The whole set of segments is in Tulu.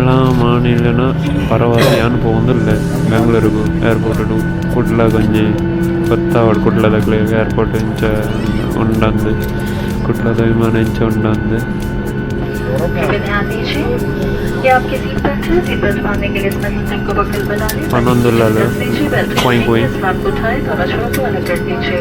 ಕಂಬಳ ಮಾಣಿಲನ ಪರವಾದ ಯಾನ್ ಪೋವೊಂದುಲ್ಲೆ ಬೆಂಗಳೂರುಗು ಏರ್ಪೋರ್ಟ್ ಕುಡ್ಲ ಒಂಜಿ ಗೊತ್ತಾವಡ್ ಕುಡ್ಲದಕ್ಲೆಗ್ ಏರ್ಪೋರ್ಟ್ ಇಂಚ ಉಂಡಂದು ಕುಡ್ಲದ ವಿಮಾನ ಇಂಚ ಉಂಡಂದು. कृपया ध्यान दीजिए कि आपकी सीट बेल्ट है। सीट बेल्ट बांधने के लिए इस मेटल को बकल बना लें। पनೊಂದುಲ್ಲಲ್. कस लीजिए। बेल्ट कोई कोई। स्नैप को उठाएं, दोनों छोरों को अलग कर दीजिए।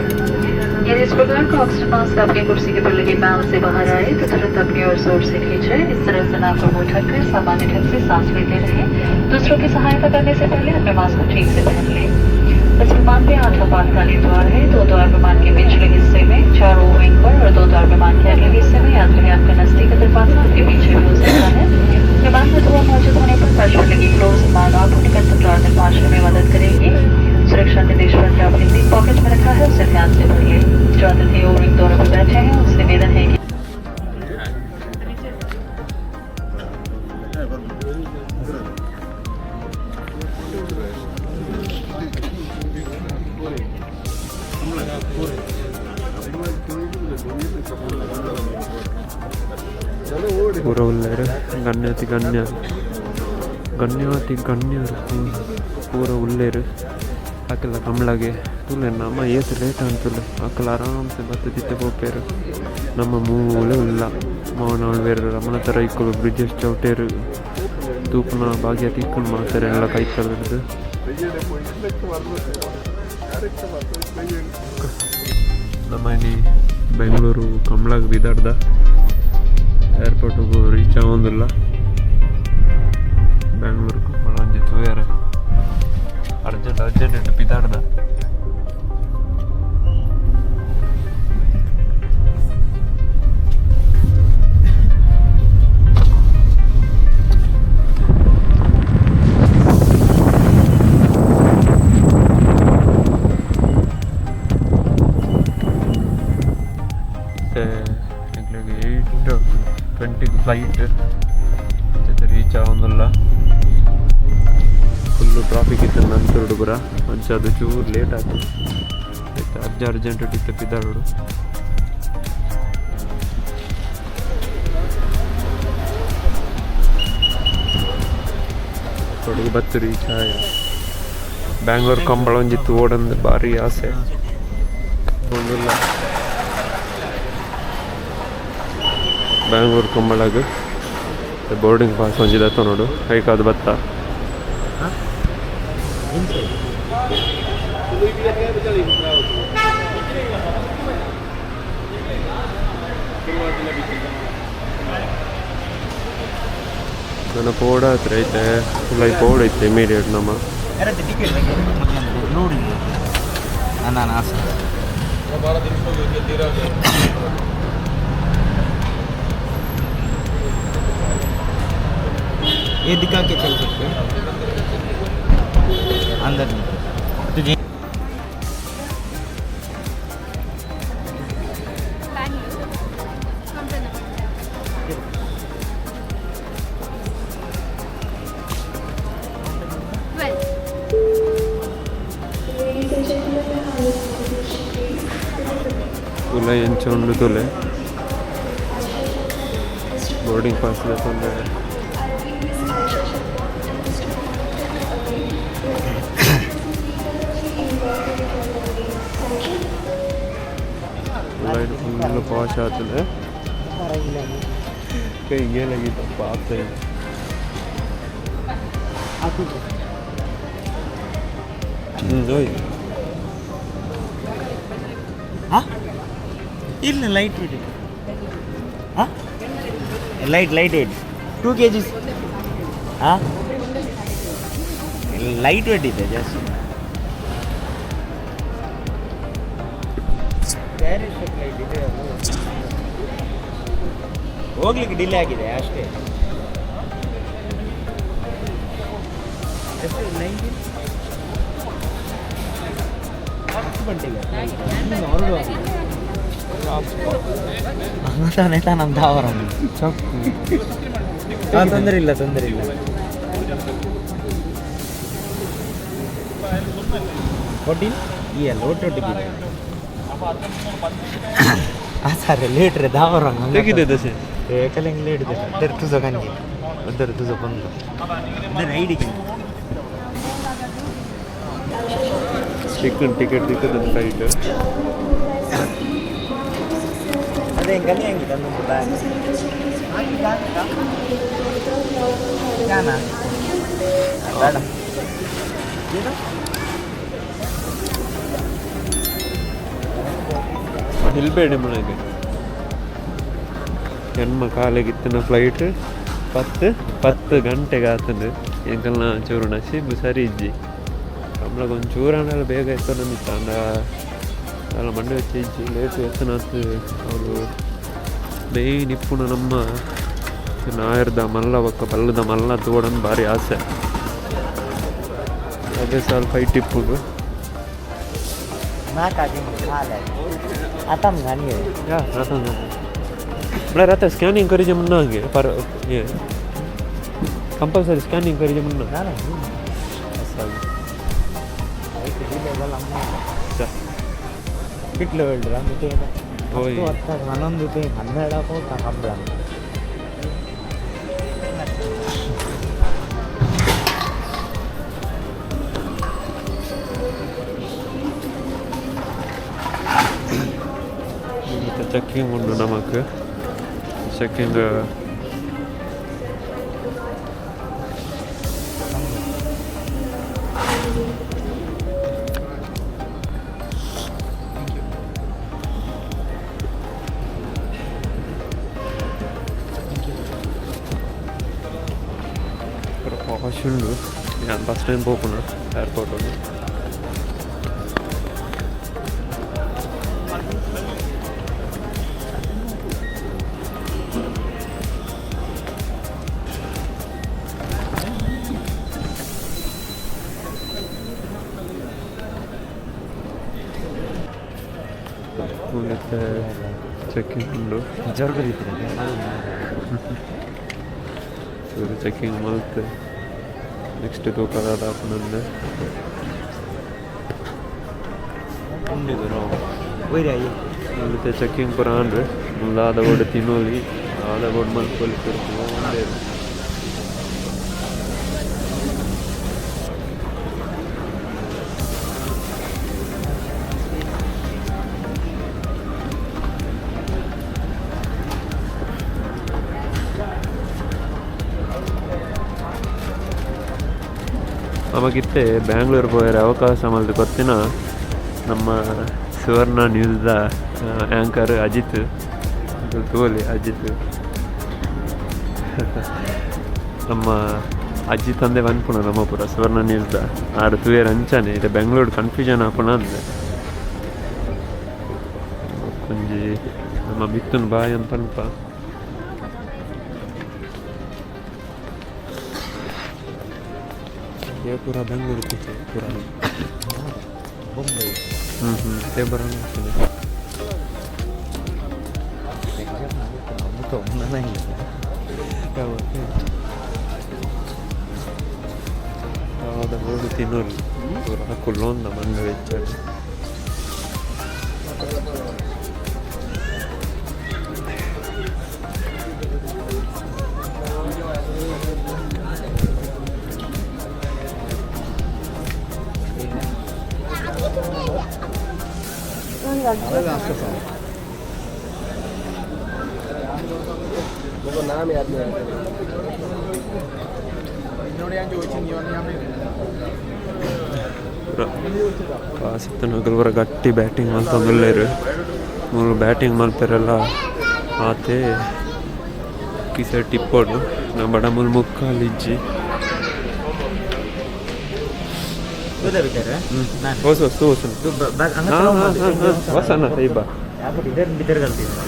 यदि इस प्रकार का ऑक्सीजन मास्क आपकी कुर्सी के पर लगे पैनल से बाहर आए, तो तुरंत अपनी ओर जोर से खींचे। इस तरह से नाक और मुंह ढककर सामान्य ढंग से सांस लेते रहें। दूसरों की सहायता करने से पहले अपने मास्क को ठीक से पहन लें। इस विमान में आठ आपातकालीन द्वार है। दो द्वार विमान के पिछले हिस्से में, चार ओ विंग पर और दो द्वार विमान के अगले हिस्से में। याद रहे, आपका नजदीक का दरवाजा आपके पीछे भी हो सकता है। विमान में धुआं मौजूद होने पर फर्श पर लगी क्लोज मार्क आपको निकटतम द्वार तक पहुंचने में मदद करेगी। सुरक्षा निर्देश पत्र आपकी सीट पॉकेट में रखा है, उसे ध्यान से पढ़ लें। जो अतिथि ओ विंग द्वारों पर बैठे हैं, उनसे निवेदन है कि ಪೂರ ಉಲ್ಲೆರ್ ಗಣ್ಯಾತಿ ಗಣ್ಯ ಗಣ್ಯಾತಿ ಗಣ್ಯರು ಪೂರ ಉಲ್ಲೆರ್. ಅಕಲ್ನ ಕಂಬ್ಳಗೆ ತೂಲೆ, ನಮ ಏತ್ ಲೇಟ್ ಆಂತುಲ್ಲೆ, ಅಕಲ್ ಆರಾಮ್ಸೆ ಬತ್ತ್ ದಿತ್ತೆ ಪೋಪೆರ್. ನಮ್ಮ ಮೂಲೆ ಉಲ್ಲ ಮೋಹನ್ ರಮನಾಥ ರೈಕುಲು, ಬ್ರಿಜೇಶ್ ಚೌಟೆರ್ ತೂಪುನ ಭಾಗ್ಯ ತಿಕ್ಕುಂಡು ಮಾತೆರೆಗ್ಲ ಕೈತಲ್. ನಮ್ಮ ಇನಿ ಬೆಂಗಳೂರು ಕಂಬ್ಳಗ್ ಬಿದಾಡ್ದ, ಏರ್ಪೋರ್ಟ್ಗು ರೀಚ್ ಆವೊಂದುಲ್ಲ. ಬೆಂಗಳೂರು ಕಂಬಳ ಒಂಜಿ ತೂಯರೆ ಅರ್ಜೆಂಟ್ ಅರ್ಜೆಂಟ್ ಇಟ್ಟು ಪಿದಾಡ್ದ. ಇತ್ತೆ ಎಂಕ್ಲೆಗ್ 8:20 ಫ್ಲೈಟ್ ಇತ್ತೆ ರೀಚ್ ಆವೊಂದುಲ್ಲ. ಫುಲ್ಲು ಟ್ರಾಫಿಕ್ ಇತ್ತು ನಂತುರುಡು ಪೂರ, ಅಂಚಾದ್ ಚೂರು ಲೇಟ್ ಆತು. ಇತ್ತೆ ಅರ್ಜೆಂಟ್ ಇತ್ತೆ ಪಿದಾಡೋಡು. ಕೊಡಗು ಬತ್ತು ರೀಚ್ ಆಯ. ಬ್ಯಾಂಗ್ಳೂರ್ ಕಂಬಳ ಒಂಜಿತ್ತು ಓಡಂದು ಭಾರಿ ಆಸೆ ಒಂದುಲ್ಲ. ಬ್ಯಾಂಗ್ಳೂರ್ ಕಂಬಳಗ್ ಬೋರ್ಡಿಂಗ್ ಪಾಸ್ ಒಂಜಿ ದೆತ್ತೊನೊಡು, ಐಕಾದ್ ಬತ್ತ. ನನ್ನ ಪೋಡಾತ್ರೆ ಐತೆ ಉಲಾಯಿ ಪೋಡು ಐತೆ ಇಮಿಡಿಯೇಟ್ ನಮ್ಮ. ಟಿಕೆಟ್ ನೋಡಿ ನಾನು ಆಸೆ. ये दिखा के चल सकते हैं, अंदर नहीं तो जी। Bangalore. Counter number 12. Ladies and gentlemen, may I have your attention, please? ಉಲಾಯಿ ಎಂಚ ಉಂಡು ತೂಲೆ. ಬೋರ್ಡಿಂಗ್ ಪಾಸ್ ದೆತ್ತೊಂದು. Miss Aisha Sharma and Mr. Mohammed Thank you. ಉಲಾಯಿಡ್ full ಪಾಶ್ ಆತದೆ. ಕೈ ಲಗಿತಪ್ಪ ಆಗ್ತಾ. ಹ್ಞೂ ಹೋಯ್. ಹಾಂ, ಇಲ್ಲ, ಲೈಟ್ ವೇಟ್. ಹಾಂ, ಲೈಟ್ ಲೈಟ್ ವೇಟ್, 2 ಕೆಜಿಸ್. ಹಾಂ, ಲೈಟ್ ವೇಟ್ ಇದೆ ಜಾಸ್ತಿ. ಲೈಟ್ ಇದೆ, ಹೋಗ್ಲಿಕ್ಕೆ ಡಿಲೇ ಆಗಿದೆ ಅಷ್ಟೇ. ಎಷ್ಟು? 19, 10 ಗಂಟೆಗೆ ಇನ್ನು ಹೊರಡುವಾಗ ನಮ್ಮ ದಾವರ. ಹಾಂ, ತೊಂದರೆ ಇಲ್ಲ, ತೊಂದರೆ ಇಲ್ಲ. 14 ಈ ಅಲ್ಲ ಒಟ್ಟೊಟ್ಟಿಗೆ. ಹಾಂ ಸರ್, ಲೇಟ್ ರೇ ದಾವರ. ತೆಗಿದೆ ದಸೆ. ಏಕಲೆಂಗ್ ಲೇಟ್ ಇದೆ. ತುಸಕನ್ಗೆ ಉದ್ದರ ತುಜ ಬಂದು ಐಡಿಗೆ ಚಿಕನ್ ಟಿಕೆಟ್ ದಿಕ್ಕದ ಫ್ಲೈಟ್. ಅದೇ ಗಲಿ ಹಂಗಿದೆ ಅದೊಂದು ಬ್ಯಾಗ್ ಬೇಡ. ನಿಲ್ಬೇಡ ಮನೆಗೆ. ಎನ್ಮ ಕಾಲಿಗಿತ್ತಿನ ಫ್ಲೈಟ್ 10 10 ಗಂಟೆಗೆ ಆತಂದು. ಎಂಕಲ್ನ ಚೂರು ನಸೀಬು ಸರಿ ಇಜ್ಜಿ. ಕಮ್ಲಗ ಒಂದು ಚೂರು ಆಂಡಲ ಬೇಗ ಎತ್ತೊಂದಿತ್ತು. ಅಂಡ ಅಲ್ಲ ಮಂಡೆ వచ్చి ಇಜ್ಜಿ, ಲೇಟ್ ಎತ್ತನಾತ್. ಅವರು ಮೇಯ್ನ್ ಇಪ್ಪುನ ನಮ್ಮ ನಾಯರ್ದ ಮಲ್ಲ ಬೊಕ್ಕ ಬಲ್ಲದ ಮಲ್ಲ ತೋಡನ್ ಭಾರಿ ಆಸೆ. ಅದೇ ಸಾಲ ಫೈಟ್ ಇಪ್ಪುಂಡು. ನಾಲ್ಕಾಗಿ ಕಾಲ ಆತಮ್ ನನಗೆ. ಯಾ ರಥ म्हळ्यार आतां स्कॅनिंग करीचे म्हण ना गे पर हें कंपल्सरी स्कॅनिंग करीचे म्हण ना. आसा. कितलो वेळ ते? होय. 10 10, 11 ते 12 ಕಂಬಳ. ಚೆಕ್ಕಿಂಗ್ ಉಂಡು ನಮಕ್. ಚೆಕ್ಕಿಂಗ್ ಪಾಶ್ ಉಂಡು. ನಾನು ಫಸ್ಟ್ ಟೈಮ್ ಪೋಪುನ ಏರ್ಪೋರ್ಟ್. ಮತ್ತೆ ಚೆಕ್ಕಿಂಗ್ ಉಂಡು. ಜೋರ್ಗದಿತ್ತು. ಚೂರು ಚೆಕ್ಕಿಂಗ್ ಮಲ್ತ್ ನೆಕ್ಸ್ಟ್ ತೂಕದಾದ ಆಪುನಂದು. ಒಯ್ರಿ. ಮತ್ತೆ ಚೆಕ್ಕಿಂಗ್ ಪೂರ ಆಂಡ್ ಮುಲ್ಲಾದ ಬೋರ್ಡ್ ತಿನ್ನೋಲಿ, ಆದ ಬೋರ್ಡ್ ಮಲ್ಪೊಲಿ ಪೂರ ಒಂದೇರು. ನಮಗಿತ್ತೆ ಬ್ಯಾಂಗ್ಳೂರ್ ಪೋಯೆರೆ ಅವಕಾಶ ಮಲ್ತ್ ಕೊರ್ತಿನ ನಮ್ಮ ಸುವರ್ಣ ನ್ಯೂಸ್ದ ಆ್ಯಂಕರ್ ಅಜಿತ್ ತೋಲಿ. ಅಜಿತ್, ನಮ್ಮ ಅಜ್ಜಿ ತಂದೆ ಪನ್ಪುನ ನಮ್ಮ ಪೂರ ಸುವರ್ಣ ನ್ಯೂಸ್ದ ಆರು ತೂಯೆರ್ ಅಂಚನೆ ಇತ್ತೆ ಬೆಂಗ್ಳೂರು ಕನ್ಫ್ಯೂಷನ್ ಆಪುನ ಅಂದೆ. ಒಂಜಿ ನಮ್ಮ ಮಿತ್ತುನ್ ಬಾಯ್ ಅಂತ ಪನ್ಪ. ये पूरा ಬೆಂಗಳೂರು ಕೂತೆ ಪೂರ. ಬೊಂಬೈ. ಹ್ಞೂ ಹ್ಞೂ ते ಬರೋಣ. ಇಲ್ಲ. ದಾದ ಬೋರ್ಡ್ ತಿನ್ನೋಲಿ ಪೂರ ಕುಲ್ಲೊಂದ ಮಂಡೆ ಬೆಚ್ಚಡ್. ಪೂರ ಕಾಸಿತ್ತನಕುಲು ಪೂರ ಗಟ್ಟಿ ಬ್ಯಾಟಿಂಗ್ ಮಲ್ತೊಂದುಲ್ಲೆರ್. ಮೂಲು ಬ್ಯಾಟಿಂಗ್ ಮಲ್ಪೆರೆಲ್ಲ ಆತೆ ಕಿಸೆಟ್ ಇಪ್ಪೊಡು. ನಮ್ಮಡ ಮೂಲು ಮುಕ್ಕಾಲು ಇಜ್ಜಿ. ಹೊಸ ಹೊಸ ಹೊಸ ಹೊಸನ ಇಬ್ಬ. ಬಿದ್ದರ್ ಕಲ್ತಿದ್ದೆ.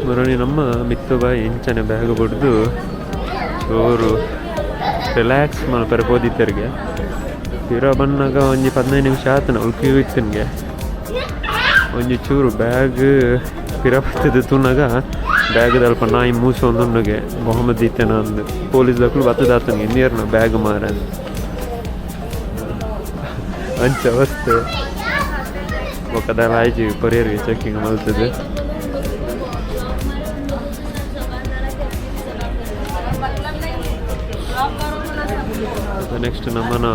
ಮುರಣಿ ನಮ್ಮ ಮಿತ್ತು ಬಾಯಿ ಇಂಚನೆ ಬ್ಯಾಗ್ ಬಡ್ದು ಚೋರು ರಿಲ್ಯಾಕ್ಸ್ ಮಲ್ಪೆರೆ ಪೋದಿತ್ತೆರ್ಗೆ. ಪಿರ ಬನ್ನಗ ಒಂಜಿ 15 ನಿಮಿಷ ಆತನ ಅವ್ಲು ಕ್ಯೂ ಇತ್ತನ್ಗೆ. ಒಂಜಿ ಚೂರು ಬ್ಯಾಗ್ ಪಿರ ಬತ್ತದ ತೂನಗ ಬ್ಯಾಗ್ ಅಲ್ಪ ನಾಯಿ ಮೂಸು ಒಂದುಂಡುಗೆ. ಮೊಹಮ್ಮದ್ ಇತ್ತೆನ ಅಂದು ಪೊಲೀಸ್ ದಕ್ಲು ಬತ್ತದಾತನಿಗೆ ನೀರ್ನ ಬ್ಯಾಗ್ ಮಾರ ಅಂಚ ಅವಸ್ಥೆ. ಬೊಕ್ಕ ಆಯ್ಜಿ ಕೊರಿಯರ್ಗೆ ಚೆಕ್ಕಿಂಗ್ ಮಲ್ತದೆ. ನೆಕ್ಸ್ಟ್ ನಮ್ಮನ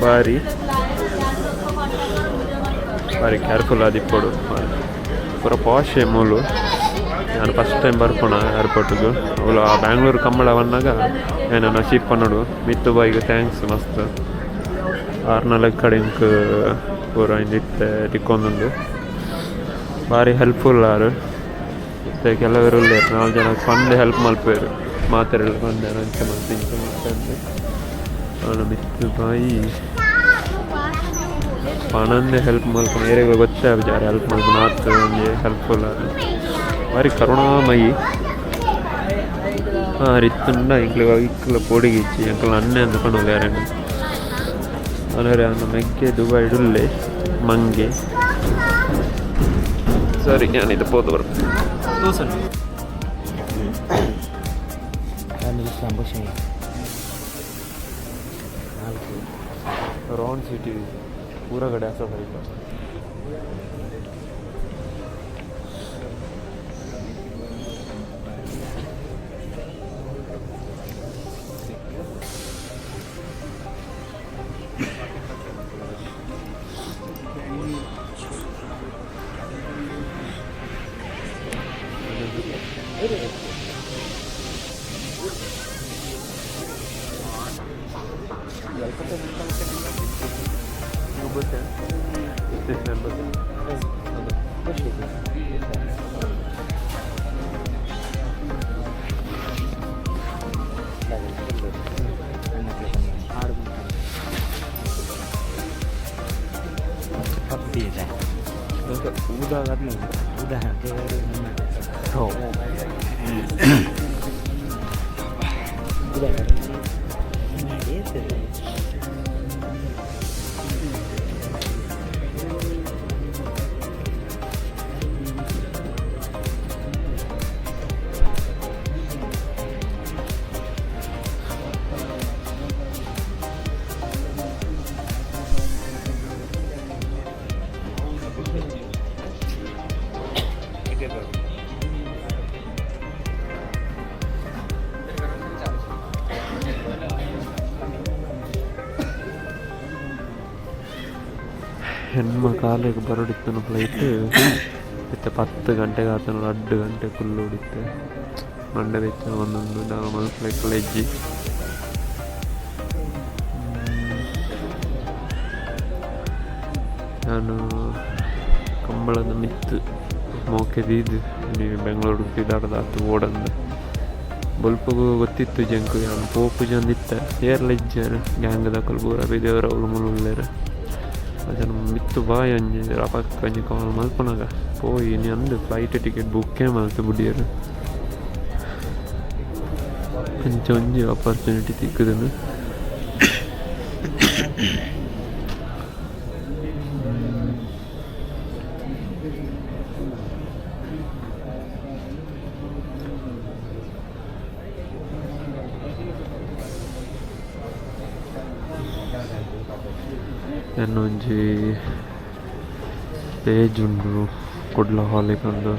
ಬಾರಿ ಬಾರಿ ಕೇರ್ಫುಲ್ ಆದಿಪ್ಪೊಡು ಪೂರ ಪಾಶ್ ಮೂಲು. ನಾನು ಫಸ್ಟ್ ಟೈಮ್ ಬರ್ಪುಣ ಏರ್ಪೋರ್ಟ್ಗೆ. ಅವಳು ಆ ಬ್ಯಾಂಗ್ಳೂರು ಕಂಬಳ ಬಂದಾಗ ಏನೋ ನಶೀಬ್ ಪನ್ನೋಡು ಮಿತ್ತು ಬಾಯಿಗೆ thanks ಮಸ್ತ್. ಆರ್ನಲ್ಕ ಕಡೆ ಇಂಕ್ ಪೂರ ಇಂದಿತ್ತೆ ತಿಕ್ಕೊಂದುಂಡು. ಭಾರಿ ಹೆಲ್ಪ್ಫುಲ್ ಆರು. ಇತ್ತೆ ಕೆಲವರು ಉಲ್ಲೆರ್ ನಾಲ್ ಜನ ಪಂದ್ ಹೆಲ್ಪ್ ಮಲ್ಪುವೆರ್ ಮಾತೆರೆಲ ಪಂಡೆರ್ ಅಂಚ ಮಲ್ತ್ ಇಂಚ ಮಲ್ತ್ ಅವನ ಮಿತ್ತು ಬಾಯಿ ಪಣಂದೆ ಹೆಲ್ಪ್ ಮಲ್ಪುನ ಏರೆಗ್ ಗೊತ್ತೇ ಆಪುಜಿ ಆರ್ ಹೆಲ್ಪ್ ಮಲ್ಪುನ ಆತ್ ಒಂಜಿ ಹೆಲ್ಪ್ಫುಲ್ ಆರ್ ಬಾರಿ ಕರುಣಾಮಯಿ. ಆರ್ ಇತ್ತುಂಡ ಎಂಕ್ಲೆಗ್ ಐಕ್ಲ ಪೋಡಿಗೆ ಇಜ್ಜಿ ಎಂಕಲ್ನ ಅಣ್ಣೆ ಅಂದ್ ಪನೊಲಿ ಅರೆನ್. ಅನರೆ ಅನ್ನ ಮೆಗ್ಗೆ ದುಬೈಡ್ ಉಲ್ಲೆ ಮಂಗೆ. ಸರಿ ಯಾನ್ ಇತ್ತೆ ಪೋದು ಬರ್ಪೆ. ರೌಂಡ್ ಸಿಟಿ ಪೂರ ಕಡೆ ಆಸ ಬೈಕ್. ಹೆಣ್ಮ ಕಾಲೆಗ್ ಬರೊಡಿತ್ತುನ ಫ್ಲೈಟ್ ಇತ್ತೆ 10 ಗಂಟೆಗೆ ಆತನ 2 ಗಂಟೆ ಕುಲ್ಲುಡಿತ್ತೆ ಮಂಡೆ ಬೆಚ್ಚ ಒಂದೊಂದು ದಾಲ ಮಲ್ಪುಲೆಕ್ಕಲ ಇಜ್ಜಿ. ನಾನು ಕಂಬಳದ ಮಿತ್ತ್ ಮೋಕೆ ದೀದ್ ಇನಿ ಬೆಂಗಳೂರು ಪಿದಾಡ್ದಾತ್ ಓಡಂದ್ ಬೊಲ್ಪುಗು ಗೊತ್ತಿತ್ತು ಜಂಕ್ ಯಾನ್ ಪೋಪುಜಿ ಅಂದಿತ್ತೆ ಏರ್ಲ ಇಜ್ಜೆರ್ ಗ್ಯಾಂಗ್ ದಕುಲು ಪೂರ ಬಿದೇವ್ರ ಅವ್ಲು ಮೂಲು ಉಲ್ಲೆರ್. ಅಜನ ಮಿತ್ತ್ ಬಾಯ್ ಒಂಜಿ ರಪಕ್ಕ ಒಂಜಿ ಕಾಲ್ ಮಲ್ಪುನಗ ಪೋಯಿ ಇನಿ ಅಂದ್ ಫ್ಲೈಟ್ ಟಿಕೆಟ್ ಬುಕ್ಕೇ ಮಲ್ತ್ ಬುಡಿಯೆರ್. ಅಂಚ ಒಂಜಿ ಅಪರ್ಚುನಿಟಿ ತಿಕ್ಕುದುಂಡು. ಎನ್ನ ಒಂಜಿ ಪೇಜ್ ಉಂಡು ಕುಡ್ಲ ಹಾಲಿಗ್ ಉಂಡು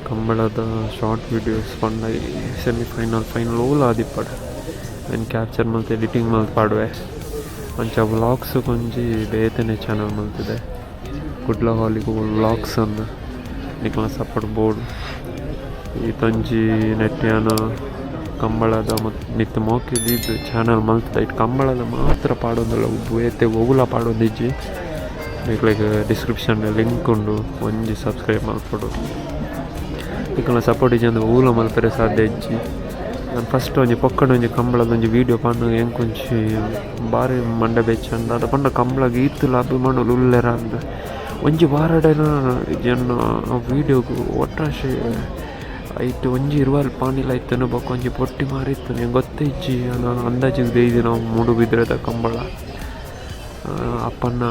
ಕಂಬಳದ ಶಾರ್ಟ್ ವೀಡಿಯೋಸ್ ಪಂಡ ಸೆಮಿಫೈನಲ್ ಫೈನಲ್ ಓಲ ಆದಿಪ್ಪಡ್ ಐನ್ ಕ್ಯಾಪ್ಚರ್ ಮಲ್ತ್ ಎಡಿಟಿಂಗ್ ಮಲ್ತ್ ಪಾಡುವೆ. ಅಂಚ ವ್ಲಾಗ್ಸ್ ಒಂಜಿ ಬೇತೆನೆ ಚಾನಲ್ ಮಲ್ತುದೆ ಕುಡ್ಲ ಹಾಲಿಗ್ ವ್ಲಾಗ್ಸ್ ಅಂದ್ ನಿಕ್ಲ್ನ ಸಪೋರ್ಟ್ ಬೋರ್ಡ್. ಈತೊಂಜಿ ನೆಟ್ಯಾನ ಕಂಬಳದ ಮಿತ್ತ್ ಮೋಕೆ ದೀದ್ ಚಾನಲ್ ಮಲ್ತುದೆ ಐಟ್ ಕಂಬಳದ ಮಾತ್ರ ಪಾಡೊಂದುಲ್ಲ ಬೇತೆ ಒವುಲ ಪಾಡೊಂದಿಜ್ಜಿ. ನಿಕ್ಲೆಗ್ ಡಿಸ್ಕ್ರಿಪ್ಷನ್ ಲಿಂಕ್ ಉಂಡು ಒಂಜಿ ಸಬ್ಸ್ಕ್ರೈಬ್ ಮಲ್ಪೊಡು. ನಿಕಲ್ನ ಸಪೋರ್ಟ್ ಇಜ್ಜಂದೆ ಒವುಲ ಮಲ್ಪೆರೆ ಸಾಧ್ಯ ಇಜ್ಜಿ. ಯಾನ್ ಫಸ್ಟ್ ಒಂಜಿ ಪೊಕ್ಕಡೆ ಒಂಜಿ ಕಂಬಳದ ಒಂಜಿ ವೀಡಿಯೋ ಪಾಡ್ನಗ ಎಂಕ್ ಒಂಜಿ ಬಾರಿ ಮಂಡೆ ಬೆಚ್ಚ ಆಂಡ್ ದಾದ ಪಂಡ ಕಂಬಳಗ್ ಈತ್ಲ ಅಭಿಮಾನುಲು ಉಲ್ಲೆರ ಅಂದ್ ಒಂಜಿ ವಾರಡೇನ ಎನ್ನ ವೀಡಿಯೋಗು ಒಟ್ರಾಶಿ ಐಟ್ ಒಂಜಿ ಇರ್ವಲ್ ಪಾನಿಲ ಇತ್ತುಂಡು ಬೊಕ ಒಂಜಿ ಪೊಟ್ಟಿ ಮಾರಿ ಇತ್ತುಂಡು ಎಂಕ್ ಗೊತ್ತೇ ಇಜ್ಜಿ ಯಾನ್ ಅಂದಾಜಿಗ್ ದೈದಿನ ಮೂಡುಬಿದಿರೆದ ಕಂಬಳ. ಅಪ್ಪನ್ನ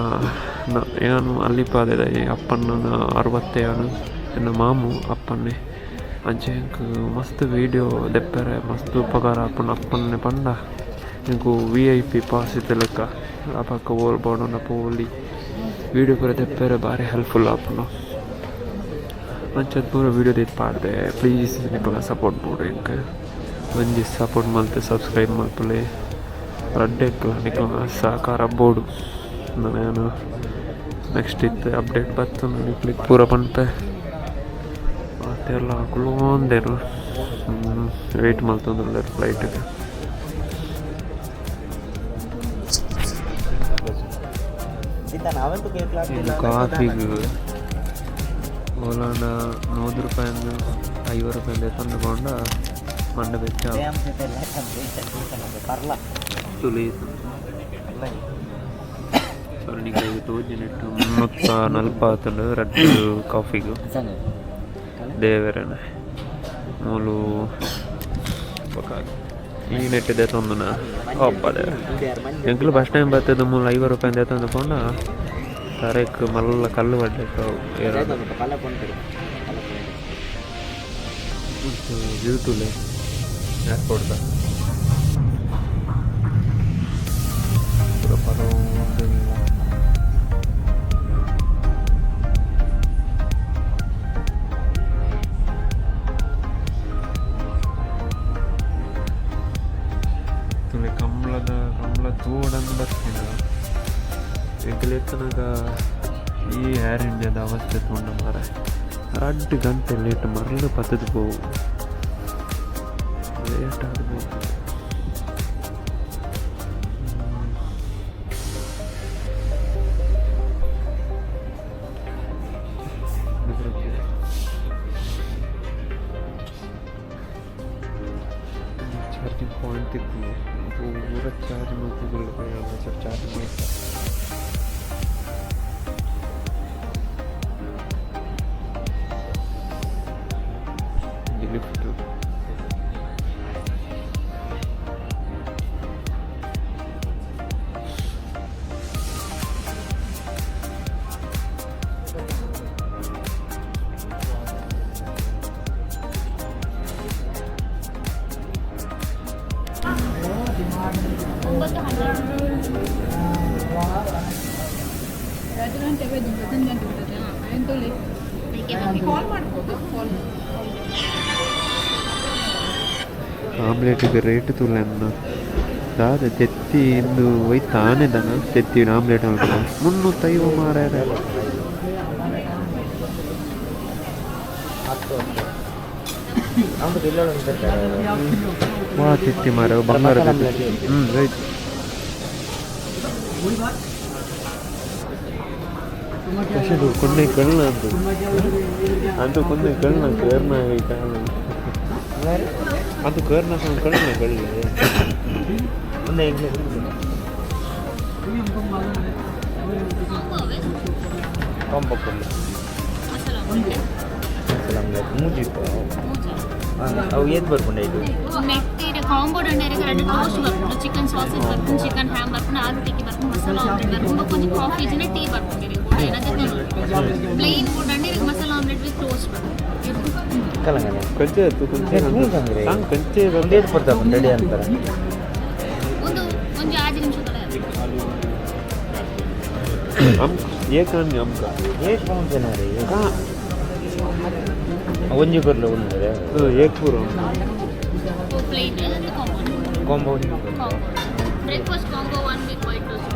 ಯಾನ್ ಅಲ್ಲಿಪಾದೆದ ಅಪ್ಪಣ್ಣನ 67 ಎನ್ನ ಮಾಮು ಅಪ್ಪಣ್ಣೆ ಅಂಚ ಎಂಕ್ ಮಸ್ತ್ ವೀಡಿಯೋ ದೆಪ್ಪೆರೆ ಮಸ್ತ್ ಉಪಕಾರ ಆಪುಂಡು ಅಪ್ಪಣ್ಣೆ ಪಂಡ ಎಂಕ್ ವಿ I P pass ಇತ್ತಿಲೆಕ್ಕ ಅಪಕ್ಕ ಓಲ್ ಬೋಡುಂಡ ಪೋಲಿ. ವೀಡಿಯೋ ಪೂರ ತೆಪ್ಪೆರೆ ಭಾರಿ ಹೆಲ್ಪ್ಫುಲ್ ಆಪುಂಡು. ಅಂಚದ ಪೂರ ವೀಡಿಯೋ ದೀದ್ ಪಾಡ್ದೆ. ಪ್ಲೀಸ್ ನಿಕಲ್ನ ಸಪೋರ್ಟ್ ಬೋಡು ಎಂಕ್. ಒಂಜಿ ಸಪೋರ್ಟ್ ಮಲ್ತ್ ಸಬ್ಸ್ಕ್ರೈಬ್ ಮಲ್ಪುಲೆ. ರಡ್ಡೆಕ್ಲ ನಿಕಲ್ನ ಸಹಕಾರ ಬೋಡು. ನಾನು ನೆಕ್ಸ್ಟ್ ಇತ್ತೆ ಅಪ್ಡೇಟ್ ಬತ್ತುಂಡು ನಿಕ್ಲೆಗ್ ಪೂರ ಪನ್ಪೆ. ಮಾತೆರ್ಲ ಕುಲ್ಲೊಂದೆರ್ ವೇಟ್ ಮಲ್ತೊಂದುಲ್ಲೆರ್ ಫ್ಲೈಟ್ಗ್. ಕಾಫಿಗ್ ಓಲಾಂಡ 100 ರೂಪಾಯಿ 50 ರೂಪಾಯಿ ತಂದು ಪೋಂಡ ಮಂಡೆ ಬೆಚ್ಚ ತುಲಿ. ಸಾರಿ, ನಿಕ್ಲೆಗ್ ತೋಜಿನೆಟ್ 340 ಆತುಂಡು ರಡ್ಡ್ ಕಾಫಿಗ್. ದೇವೆರೆನ ಮೂಲು ಬೊಕ ಈ ನೆಟ್ ದೆತೊಂದುನ ಅಪ್ಪದೆ. ಎಂಕುಲು ಫಸ್ಟ್ ಟೈಮ್ ಬತ್ತುದು ಮೂಲು 50 ರೂಪಾಯಿ ದೆತೊಂದು ಪೋಂಡ ತರೆಕ್ ಮಲ್ಲ ಕಲ್ಲು ಪಡ್ಡೆಕ. ವ್ಯೂ ತೂಲೆ ಏರ್ಪೋರ್ಟ್ ದ ಪೂರ ಪರೊಂದುಲ್ಲ. ತೂಲೆ ಕಂಬ್ಳದ ಕಂಬ್ಳ ತೂವೊಡಂದ್ ಬತ್ತಿನ ಎಂಕುಲು ಎತ್ತುನಗ ಈ ಏರ್ ಇಂಡಿಯಾದ ಅವಸ್ಥೆ ತೂಂಡ ಮಾರ್ರೆ. ರಡ್ಡ್ ಗಂಟೆ ಲೇಟ್ ಮರ್ಲ್ ಪತ್ತುದು ಪೋವು, ಲೇಟ್ ಆದ್ ಪೋವು. ಚಾರ್ಜಿಂಗ್ ಪಾಯಿಂಟ್ ತಿಕ್ಕುಂಡು. ಪೂರ ಚಾರ್ಜ್ ಮಲ್ತುದುಲ್ಲೆ ಚಾರ್ಜ್ ಮಲ್ತ. ಲಿಫ್ಟ್. 9 12. ಎರಡು ಗಂಟೆ 1 ಗಂಟೆ ಬಿಟ್ಟದೆ ಕಾಲ್ ಮಾಡ್ಬೋದು ಕಾಲ್. ಆಮ್ಲೆಟ್ಗೆ ರೇಟ್ ತೂಲೆನ್ನ ದಾದ ತೆತ್ತಿ ಇಂದು ಒಯ್ ತಾನೆ ದನ ತೆತ್ತಿ ಆಮ್ಲೆಟ್ ಮಲ್ಪುನ 350 ಮಾರ್ರೆ. ವಾ ತೆತ್ತಿ ಮಾರ್ರೆ, ಬಂಗಾರ ತೆತ್ತಿ. ರೈಟ್. ಕೊನ್ನೆ ಕಳ್ಳ ಅಂತ ಅಂತ ಕೊನ್ನೆ ಕಳ್ಳ ಕೇರ್ನ ಅದು ಕೇರ್ನ ಕಳ್ಳ ಕಳ್ಳ. ಕಾಂಬೋ ಮೂಜಿ ಅವು ಏತ್ ಬರ್ಪುಂಡ ಇದು? ಮೆಟ್ಟಿರ ಕಾಂಬೋ ಇருக்கு. ரெண்டு டோஸ்ட் ಬರ್ಪುಂಡು, ಚಿಕನ್ ಸಾಸೇಜ್ ಬರ್ಪುಂಡು, ಚಿಕನ್ ಹ್ಯಾಮ್ ಬರ್ಪುಂಡು, ಆಲೂ ಟಿಕ್ಕಿ ಬರ್ಪುಂಡು, ಮಸಾಲ ಆಮ್ಲೆಟ್ ಬರ್ಪುಂಡು, కొంచెం ಕಾಫಿ ಇಜ್ಜಿಂಡ ಟೀ ಬರ್ಪುಂಡು. ಇருக்கு ಕೂಡ ಏನದ ಪ್ಲೇನ್ ಫುಡ್ ಅಂಡ್ ಇருக்கு ಮಸಾಲ ಆಮ್ಲೆಟ್ ವಿತ್ ಟೋಸ್ಟ್ ಬರ್ಪುಂಡು. ಕಲಂಗನೆ. ಕಂಚೆ ಆಯ್ತು ಕಂಚೆ. ತೂಂಗಂದ್ರೆ. ತಾಂಗ್ ಕಂಚೆ. ಒಂದು ಏತ್ ಬರ್ತಾ ರೆಡಿ ಅಂತಾರೆ? ಒಂದು ಒಂಜಿ 5 ನಿಮಿಷ. ಅಮ್ ಏಕಾನ್ಯ ಅಮ್ಕ. ಏಟ್ ಪೌಂಡ್ ರೀ? ಒಂಜಿ ಕೊರ್ಲೆ ಒಂದು. ಏಕ್ ಪೂರ. Plain combo. ಕಾಂಬೋ ಒಂಜಿ. Combo breakfast combo one with white toast.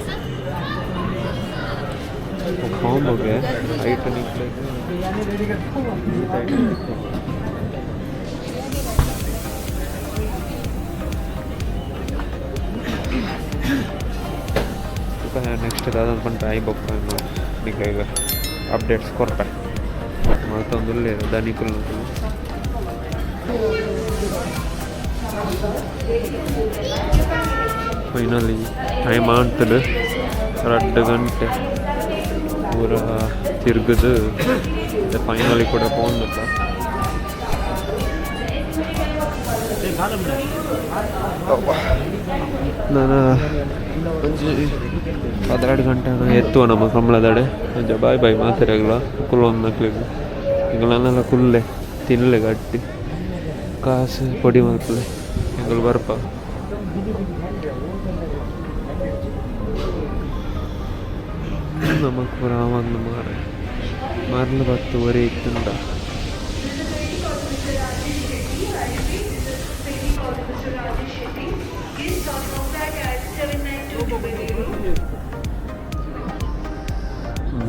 Sir. ಕಾಂಬೋಗೆ ಐಟ್ ನಿಕ್ಲೆಗ್ ಈತ್ ಐಟಮ್ ತಿಕ್ಕುಂಡು. ಬೊಕ ನೆಕ್ಸ್ಟ್ ದಾದ ಪಂಡ I ಬೊಕ್ಕ ನಿಕ್ಲೆಗ್ ಅಪ್ಡೇಟ್ಸ್ ಕೊರ್ಪೆ. ಮಲ್ತೊಂದುಲ್ಲೆರ್ ದನಿಕುಲು. ಫೈನಲಿ ಟೈಮ್ ಆಂತುಂಡು 2 ಗಂಟೆ. ಪೂರ ತಿರುಗುದು ಫೈನಲಿ ಕೂಡ ಪೋಂದುಲ್ಲ. ನಾನು ಒಂಜಿ 12 ಗಂಟೆ ಎತ್ತುವ ನಮ್ಮ ಕಂಬಳದಡೆ. ಒಂಜ ಬಾಯ್ ಬಾಯ್ ಮಾತೆರೆಗ್ಲ ಕುಲ್ಲೊಂದಕ್ಲೆಗ್. ಎಂಕುಲು ಕುಲ್ಲೆ ತಿನ್ಲೆ, ಗಟ್ಟಿ ಕಾಸು ಪೊಡಿ ಮಲ್ಪುಲೆ. ಎಂಕುಲು ಬರ್ಪ. ನಮಕ್ ಪೂರ ಆವಂದು ಮಾರೆ ಮರ್ಲು ಬತ್ತು ಒರಿ ಇತ್ತುಂಡ.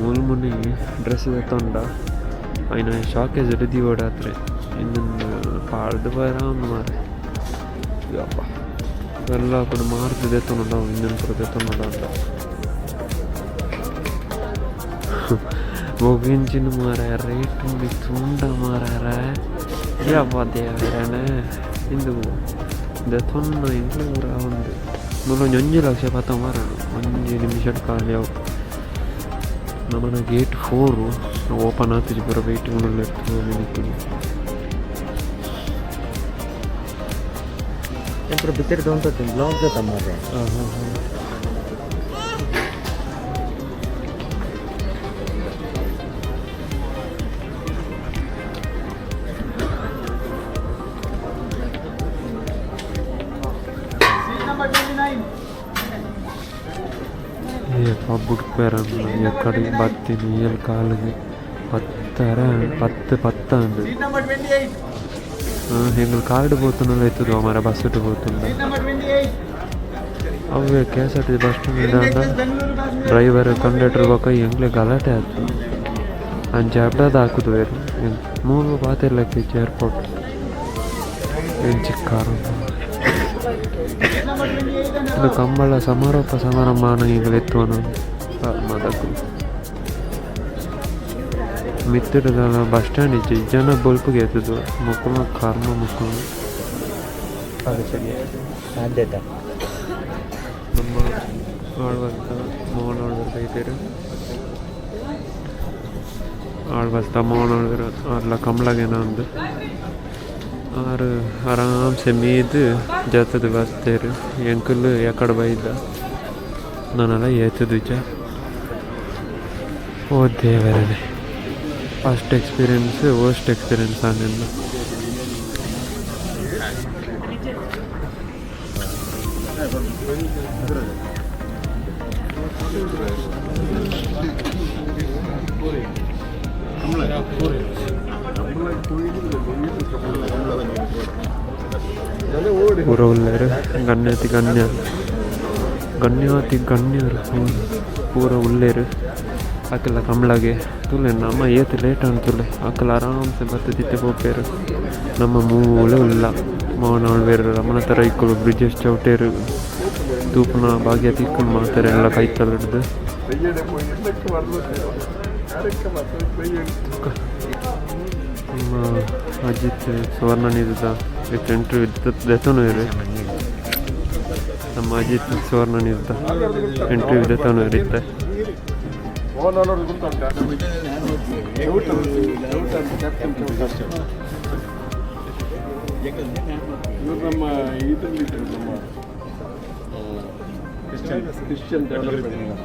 ಮೂಲು ಮುನಿ ಡ್ರೆಸ್ ದೆತ್ತೊಂಡ ಐನ ಶಾಕೇಜ್ ದೀವೊಡಾತ್ರೆ ಇಂದನ್ ಪಾಡ್ದ್ ಪೋಯೆರ ಆವಂದ್ ಮಾರೆ ಯಪ್ಪ ಎಲ್ಲ ಕೂಡ ಮಾರ್ದ್ ದೆತ್ತೊನುಂಡ ಇಂದನ್ ಪೂರ ದೆತ್ತೊನುಂಡ ಬೊಗಿಂಚಿನ ಮಾರೆ ರೇಟ್ ಉಂಡು ತುಂಡ ಮಾರೆ ಯಪ್ಪ ದೇವೆರೆನೆ ಇಂದು ದೆತ್ತೊನ್ನ ಇಂದ್ಲ ಪೂರ ಆವಂದ್ ಮೂಲು ಒಂಜಿ ಒಂಜಿ ಲಕ್ಷ ಪತ್ತ ಮಾರಣ ಒಂಜಿ ನಿಮಿಷಡ್ ಖಾಲಿ ಅವು. ನಮನ ಗೇಟ್ 4 ಓಪನ್ ಆತಿಜಿ ಪೂರ ವೇಟಿಂಗ್ ಉಲ್ಲೆರ್ ತೂವೊಂದು. ಎಂಪುರ ಬಿತ್ತೆರ್ ದೊಂತೊತ್ತು ಬ್ಲಾಗ್ ದತ್ತ ಮಾರ್ರೆ. ಬುಡ್ಪೆರನ್ನ ಎಕ್ಕಡಿಗೆ ಬತ್ತಿನಿ ಏಲ್ ಕಾಲಿಗೆ ಪತ್ತರ ಪತ್ತು ಪತ್ತಾಂಡ್ ಎಂಗ್ಲ ಕಾರ್ಡ್ ಪೋತುಂಡಲ ಇತ್ತುದು ಮಾರ ಬಸ್ಸುಟು ಪೋತುಂಡ ಅವ್ವೆ K S R T C bus stand ಆಂಡ ಡ್ರೈವರ್ ಕಂಡಕ್ಟರ್ ಬೊಕ ಎಂಕ್ಲೆ ಗಲಾಟೆ ಆತು ಅಂಚ ಅಬ್ಡಾದ ಹಾಕುದುವೆರ್ ಮೂಲು ಪಾತೆರ್ಲಕ್ಕ ಇಜ್ಜಿ ಏರ್ಪೋರ್ಟ್ ಎಂಚಿ ಕಾರ್ ಉಂದು ಕಂಬಳ ಸಮಾರೋಪ ಸಮಾರಂಭ ಆನಗ ಎಂಕುಲು ಎತ್ತುವನ ಮದಕು ಮಿತ್ತುಡು ದಾಲ ಬಸ್ ಸ್ಟ್ಯಾಂಡ್ ಇಜ್ಜಿ ಜನ ಬೊಲ್ಪುಗೆ ಎತ್ತುದು ಮೊಕುಲ್ನ ಕರ್ಮ ಮೊಕುಲ್ನ ಸಾಧ್ಯತೆ. ನಮ್ಮ ಆಳ್ವಸ್ತ ಮೋಹನ್ ಆಳ್ವರ್ ಬೈದೆರ್ ಆಳ್ವಸ್ತ ಮೋಹನ್ ಆಳ್ವೆರ್ ಆರ್ಲ ಕಂಬ್ಳಗೆನ ಅಂದ್ ಆರ್ ಆರಾಮ್ಸೆ ಮೀದ್ ಜತ್ತುದು ಬತ್ತೆರ್ ಎಂಕುಲು ಎಕಡೆ ಬೈದ ನನಲ ಏತುದುಜ. ಓ ದೇವರೇ first experience worst experience ಆಂಡ್ ಎನ್ನ. ಪೂರ ಉಲ್ಲೆರ್ ಗಣ್ಯಾತಿ ಗಣ್ಯ ಗಣ್ಯಾತಿ ಗಣ್ಯರು ಪೂರ ಉಲ್ಲೆರ್ ಅಕಲ್ನ ಕಂಬ್ಳಗೆ ತೂಲೆ ನಮ ಏತ್ ಲೇಟ್ ಆಂಡ್ ತೂಲೆ ಅಕಲ್ ಆರಾಮ್ಸೆ ಬತ್ತ್ ಪೋಪೆರ್ ನಮ್ಮ ಮೂಲೆ ಉಲ್ಲ ಮೋಹನ್ ಆಳ್ವೆರ್ ರಮನಾಥ ರೈಕುಲು ಬ್ರಿಜೇಶ್ ಚೌಟೆರ್ ತೂಪುನ ಭಾಗ್ಯ ತಿಕ್ಕುಂಡು ಮಾತೆರೆಗ್ಲ ಕೈತಲ್ ಡ್ದ್. ನಮ್ಮ ಅಜಿತ್ ಸುವರ್ಣ ನ್ಯೂಸ್ದ ಇತ್ತೆ ಇಂಟರ್ವ್ಯೂ ದೆತ್ತೊನುವೆರ್ ನಮ್ಮ ಅಜಿತ್ ಸುವರ್ಣ ನ್ಯೂಸ್ದ ಇಂಟರ್ವ್ಯೂ ದೆತ್ತೊನುವೆರ್ ಇತ್ತೆ. ಇವರು ನಮ್ಮ ಇದರಲ್ಲಿದ್ದರು, ನಮ್ಮ Christian Christian development.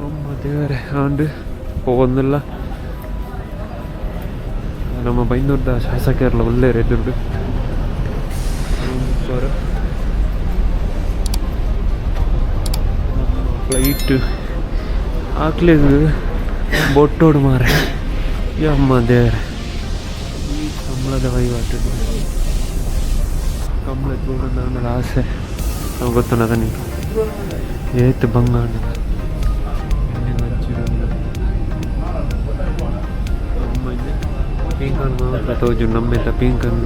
ಅಮ್ಮ ದೇವರೇ ಆಂಡ್ ಪೋವೊಂದುಲ್ಲ ನಮ್ಮ ಬೈಂದೂರ್ದ ಶಾಸಕೆರ್ಲ ಉಲ್ಲೆರ್ ಎದುರುಡು ಫ್ಲೈಟ್ ಆಕ್ಲೆಗ್ ಬೊಟ್ಟೋಡು ಮಾರೆ ಯಮ್ಮ ದೇವರೇ ಈ ಕಂಬಳದ ವಹಿವಾಟು ಕಂಬಳ ತೂವೊಂದು ಆಸೆ ಅವು ಗೊತ್ತುಂಡದ ನಿಂಕ್ ಏತ್ ಬಂಗ ಆಂಡ್ ಪೀಂಕನ್ ಮಾತ್ರ ತೋಜುಂಡು ನಮ್ಮೆತ ಪೀಂಕನ್.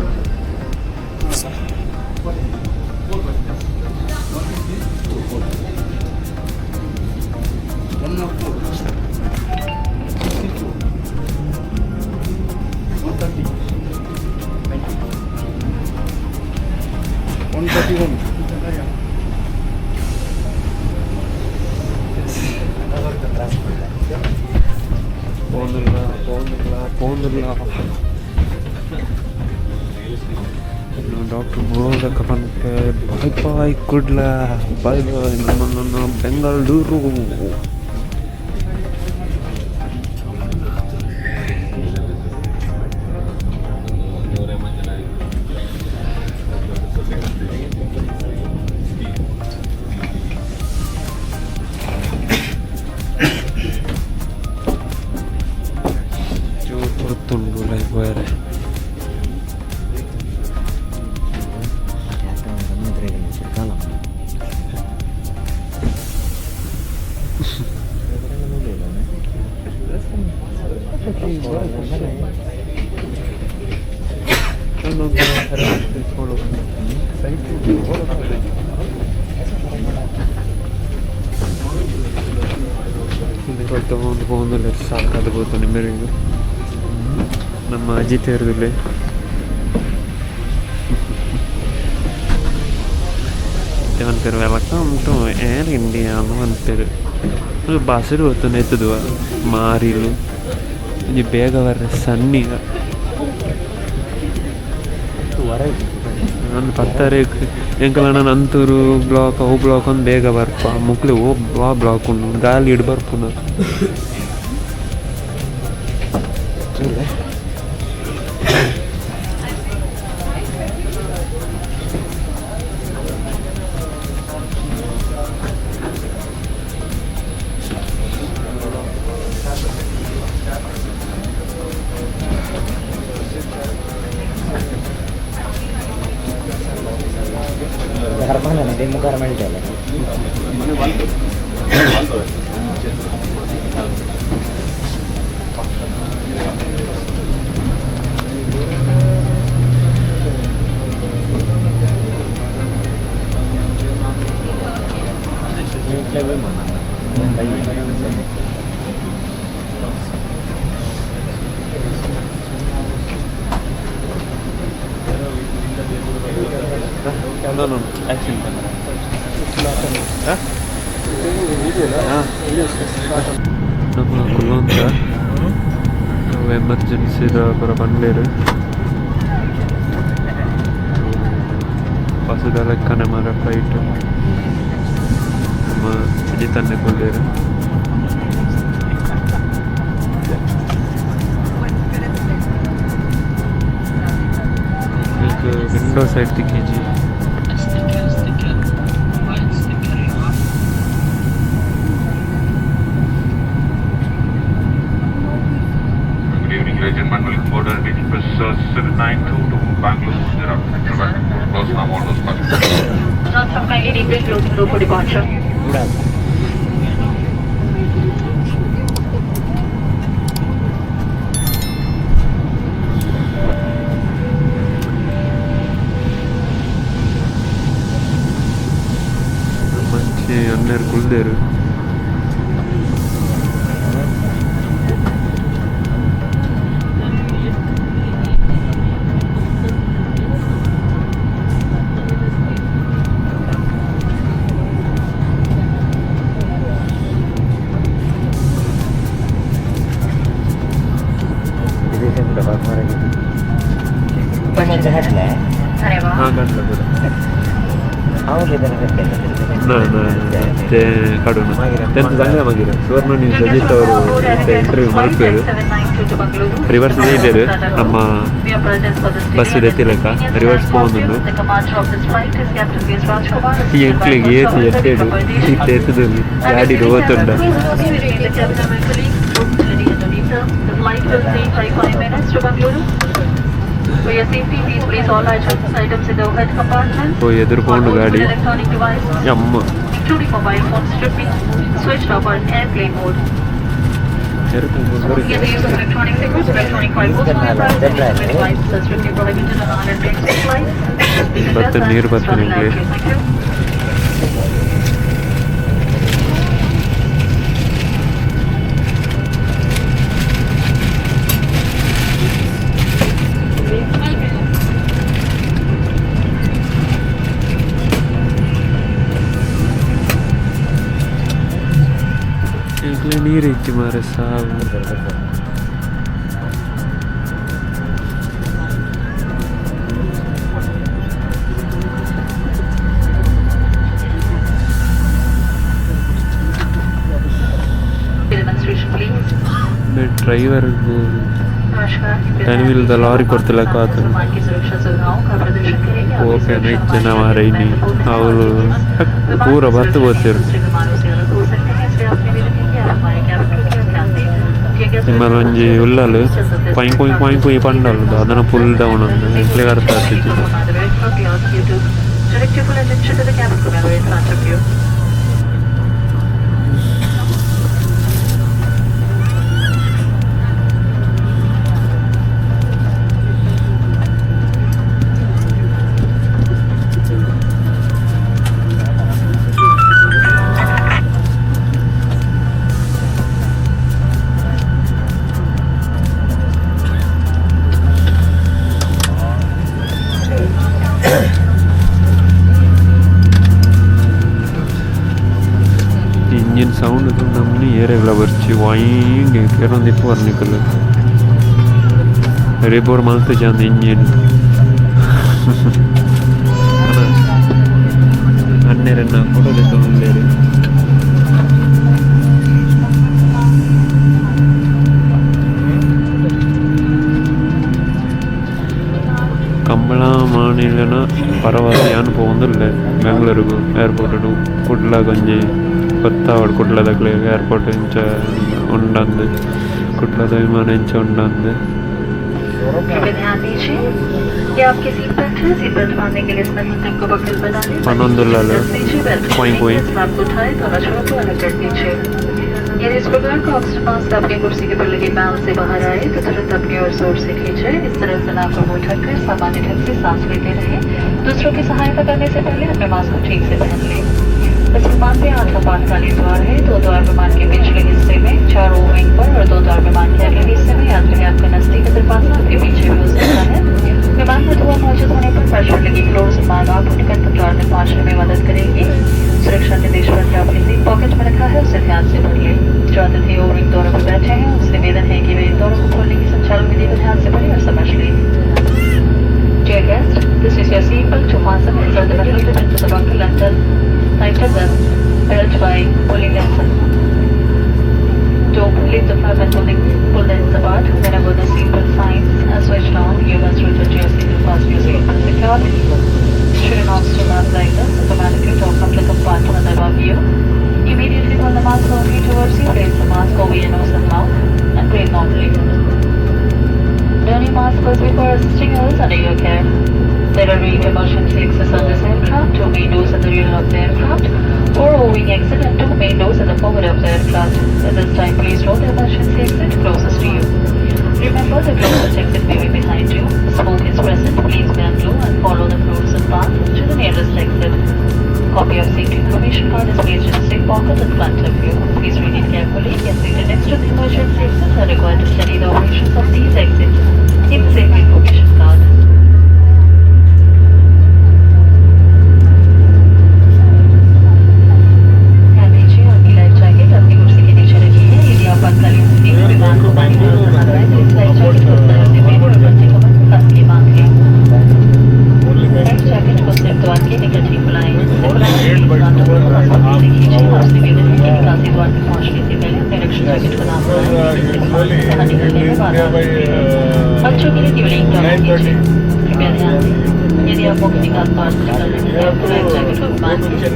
ಪೋಂದುಲ್ಲ ಪೋಂದುಲ್ಲ ಪೋಂದುಲ್ಲ. ಡಾಕ್ಟ್ರ್ ಬೋದಕ್ಕ ಪನ್ಪೆ bye bye Kudla, bye bye ನಮ್ಮ ಬೆಂಗಳೂರು. ಚೂರು ಲೈಫ್ ಬೇರೆ. ತಗೊಂಡು ಸಾಕಾದ ಬೋತು ನಿಮ್ಮೆರಿಗೂ. ನಮ್ಮ ಅಜಿತ್ ಇರೋದಿಲ್ಲ. ಪನ್ಪೆರ್ welcome to air India ಅಂದ್ ಪನ್ಪೆರ್. ಬಸ್ಡ್ ಪೋತುಂಡ ಎತ್ತುದುವ ಮಾರಿಲು ಒಂಜಿ ಬೇಗ ಬರ್ರೆ ಸನ್ನಿಗ. ನಾನು ಪತ್ತಾರೇಕ್ ಎಂಕಲನ ನಂತೂರು ಬ್ಲಾಕ್ ಅವು ಬ್ಲಾಕ್ ಒಂದು ಬೇಗ ಬರ್ಪ ಮುಕ್ಲೆ ಓ ವಾ ಬ್ಲಾಕ್ ಉಂಡು ಗಾಲಿ ಇಡ್ ಬರ್ಪುನ. ಮುಖಾರ ಮೇಲ್ಟಲ್ಲ. No, no, action camera. ನಮ್ಮ ಕುಲ್ಲಂತ ಎಮರ್ಜೆನ್ಸಿದ ಪೂರ ಪನ್ಲೇರು ಬಸ್ದ ಲೆಕ್ಕನೆ ಮಾರ ಫ್ಲೈಟ್. ನಮ್ಮ ಅಜಿತನ್ನೆ ಕುಲ್ಲೇರು. ವಿಂಡೋ ಸೈಡ್ ತಿಕ್ಕಿಜಿ. Good evening, ladies and gentlemen. Welcome aboard our Express 792 to Bangalore. There are close now all those passengers. Kindly request closing door for departure. ಮಂಚಿ ಅನ್ನೇರು ಕುಲ್ದೇರು. ಕಡುನ ಟೆಂತ್ ದಂಡ ಮಗಿರ ಸುವರ್ಣ ನ್ಯೂಸ್ ಅಜಿತ್ ಅವರು ಇಂಟರ್ವ್ಯೂ ಮಲ್ಪೇರು. ರಿವರ್ಸ್ ಇದ್ದೇರು ನಮ್ಮ ಬಸ್ ಎತ್ತಿಲಕ್ಕ ರಿವರ್ಸ್ ಪೋವೊಂದುಂಡು. ಈ ಎಂಕ್ಲೆಗ್ ಏತ್ ಎತ್ತೇಡು ಇತ್ತೆ ಎತ್ತುದು ಗಾಡಿ ಹೋತುಂಡ. The flight will take 45 minutes to Bangalore. For your safety, please place all items in the overhead compartments. ಓ ಎದುರು ಪೋಂಡು ಗಾಡಿ. Electronic devices, ಅಮ್ಮ including mobile phones, should be switched off on airplane mode. Smoking and the use of electronic cigarettes, electronic rifles, devices are strictly prohibited on all airplanes and flights. Please ಬರ್ತೇನೆ, ನೀರು ಬರ್ತೇನೆ ನಿಮಗೆ. Thank you. ಎಂಕ್ಲೆ ನೀರು ಇಜ್ಜಿ ಮಾರೆ ಸಾವು. Driver ಟೈಮಿಲ್ದ lorry ಕೊಡ್ತಿಲ್ಲ ಕಾತು. विमान की सुरक्षा सुविधाओं का प्रदर्शन करेंगे। आपकी ಓಕೆ सुरक्षा ನೈಟ್ ಜನ हमारे ಮಾರೈನಿ महत्वपूर्ण है। ಅವಳು विमान ಪೂರ की ಬತ್ತು सुरक्षा ಬೋತಿರು. दूसरे विमानों से अलग हो सकते हैं, इसलिए आप निवेदन है कि आप हमारे कैबिन क्रू की ओर ध्यान दें। ನಿಮ್ಮಲ್ಲಿ ಒಂಜಿ ಉಲ್ಲಲು ಪೊಯ್ ಪೊಯ್ ಪೊಯ್ ಪೊಯ್ ಪಂಡಲು ಅದನ್ನ ಪುಲ್ ಡೌನ್ ಅಂದ್ ಎಂಕ್ಲೆಗ್ ಅರ್ಥ ಆತಿಜಿ. Direct your full attention to the cabin crew member in front of you. Engine sound ನಮ್ಮನಿ ಏರೆಗ್ಲ ಬರ್ಚಿ ವಾಯಿಂಗ್ ಕೇರೊಂದಿಪ್ಪು ವರ್ನಿಕಲ್ ರಿಪೋರ್ ಮಲ್ತ್ ಜಾಂದ್ ಇಂಜಿನ್ ಅಣ್ಣೆರನ್ನ ಫೋಟೋ ದೆತ್ತೊಂದುಲ್ಲೆರ್. ಕಂಬಳ ಮಾನಿಲನ ಪರವಾದ ಯಾನ್ ಪೋವೊಂದುಲ್ಲೆ ಬೆಂಗಳೂರುಗು ಏರ್ಪೋರ್ಟ್ ಕುಡ್ಲಗ್ ಒಂಜಿ ಗೊತ್ತಾವಡ್ ಕುಡ್ಲದಕ್ಲೆಗ್ ಏರ್ಪೋರ್ಟ್ ಇಂಚ ಉಂಡಂದ್ ಕುಡ್ಲದ ವಿಮಾನ ಇಂಚ ಉಂಡಂದ್. कृपया ध्यान दीजिए कि आपकी सीट बेल्ट है। सीट बेल्ट बांधने के लिए इसमें टिप को बकल बना लें। पनोंदुल्लाल। लीजिए बेल्ट कोई कोई। स्लैब को उठाए तो अछड़ों को अलग कर दीजिए। यदि इस प्रकार का ऑक्सीजन मास्क आपकी कुर्सी के पर लगे बैंड से बाहर आए तो तुरंत अपनी ओर जोर से खींचे। इस तरह से नाक और मुंह ढककर सामान्य ढंग से सांस लेते रहे। दूसरों की सहायता करने से पहले अपने मास्क को ठीक से पहन लें। इस विमान में 8 आपातकालीन द्वार है। दो द्वार विमान के पिछले हिस्से में, 4 ओ विंग पर और 2 द्वार विमान के अगले हिस्से में। याद रहे, आपका नजदीक दरवाजा आपके पीछे भी हो सकता है। विमान में धुआं मौजूद होने पर फर्श पर लगी फ्लोर से मार्ग आपको निकटतम द्वार तक पहुंचने में मदद करेगी। सुरक्षा निर्देश पत्र आपकी सीट पॉकेट में रखा है, उसे ध्यान से पढ़ लें। जो अतिथि ओ विंग द्वारों पर बैठे हैं, उनसे निवेदन है कि वे इन द्वारों को खोलने की संचालन विधि को ध्यान से पढ़ें और समझ लें। Dear guest, this is your seatbelt. To fasten, insert the metal clip into the buckle and tighten the belt by pulling them. To lift the flap and pull the ends apart. Whenever the seatbelt signs are switched on, you must return to your seat to fasten your seatbelt securely. Should an oxygen mask like this automatically drop from the compartment above you. Immediately pull the mask firmly towards you, place the mask over your nose and mouth, and breathe normally. Don your mask first before assisting others under your care. There are eight emergency exits on this aircraft, two main doors at the rear of the aircraft, four O-wing exit and two main doors at the forward of the aircraft. At this time, please roll the emergency exit closest to you. Remember, the closest exit may be behind you. Smoke is present. Please bend low and follow the fluorescent path to the nearest exit. Copy of safety information card is placed in the seat pocket in front of you. Please read it carefully. Guests seated next to the emergency exit are required to study the operations of these exits in the safety information card. ध्यान दीजिए, आपकी life jacket आपकी कुर्सी के नीचे रखी है। यदि आपातकालीन स्थिति में विमान को पानी में उतरना पड़े तो इस लाइफ जैकेट को इस तरह से पहने और बच्चे कमर को कस के बांध लें। लाइफ जैकेट को सिर्फ द्वार के निकट ही खुलाएं। इसे खुलाने के लिए द्वार को मजबूती से खींचें। आपसे निवेदन है कि निकासी द्वार पर पहुंचने से पहले अपने रक्षा जैकेट को ना खुलाएं। इससे विमान से बाहर निकलने में बाधा आ सकती है। बच्चों के लिए केवल एक टॉवल खींचें। कृपया ध्यान दें, यदि आप मुख्य निकास द्वार से निकल रहे हैं तो लाइफ जैकेट को विमान के